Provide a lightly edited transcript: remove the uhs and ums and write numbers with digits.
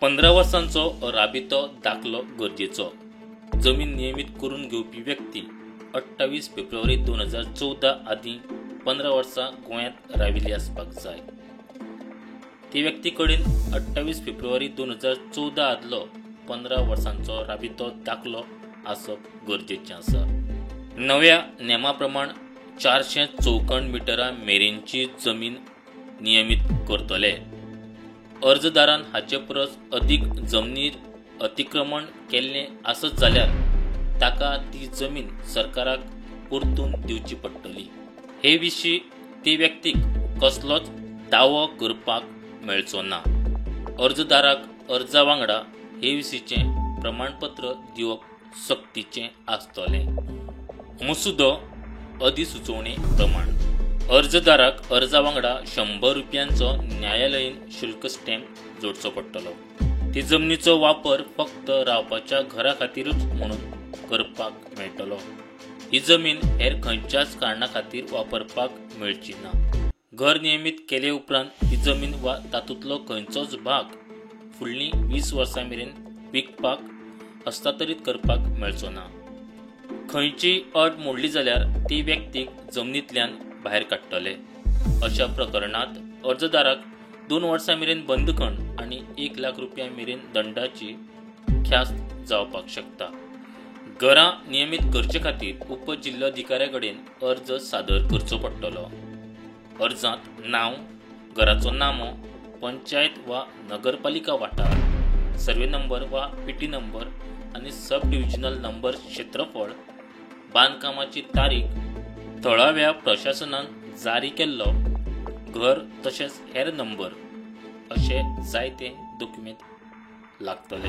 15 वर्सांचो राबितो दाखलो गरजेचो. जमीन नियमीत करून घेवपी व्यक्ती 28 फेब्रुवारी 2014 आदीं 15 वर्सां गोंयांत राविल्ली आसपाक जाय. ते व्यक्ती कडेन 28 फेब्रुवारी 2014 आदलो 15 वर्सांचो राबितो दाखलो आसप गरजेचें आसा. नव्या नेमा प्रमाण 400 चौखण मिटरां मेरेनची जमीन नियमीत करतले. अर्जदारान हाचे परस अदीक जमनीर अतिक्रमण केल्लें आसत जाल्यार ताका ती जमीन सरकाराक परतून दिवची पडटली. हे विशीं ते व्यक्तीक कसलोच दावो करपाक मेळचो ना. अर्जदाराक अर्जा वांगडा हे विशींचें प्रमाणपत्र दिवप सक्तीचें आसतलें. मसुदो अधिसुचोवणे प्रमाण अर्जदाराक अर्जा वांगडा 100 रुपयांचो न्यायालयीन शुल्क स्टॅम्प जोडचो पडटलो. ती जमनीचो वापर फक्त रावपाच्या घरा खातीरूच म्हणून करपाक मेळटलो. ही जमीन हेर खंयच्याच कारणा खातीर वापरपाक मेळची ना. घर नियमीत केले उपरांत ही जमीन वा तातूंतलो खंयचोच भाग फुडलीं 20 वर्सां मेरेन विकपाक, हस्तांतरीत करपाक मेळचो ना. खंयचीय अट मोडली जाल्यार ती व्यक्तीक जमनींतल्यान भायर काडटले. अशा प्रकरणांत अर्जदाराक 2 वर्सां मेरेन बंदखण आनी 1 लाख रुपया मेरेन दंडाची ख्यास्त जावपाक शकता. घरां नियमीत करचे खातीर उपजिल्लोधिकाऱ्या कडेन अर्ज सादर करचो पडटलो. अर्जांत नांव, घराचो नामो, पंचायत वा नगरपालिका वाठार, सर्वे नंबर वा पीटी नंबर आनी सब डिव्हिजनल नंबर, क्षेत्रफळ, बांदकामाची तारीख, थळाव्या प्रशासनान जारी केल्लो घर तशेंच हेर नंबर अशे जायते दोक्युमेंत लागतले.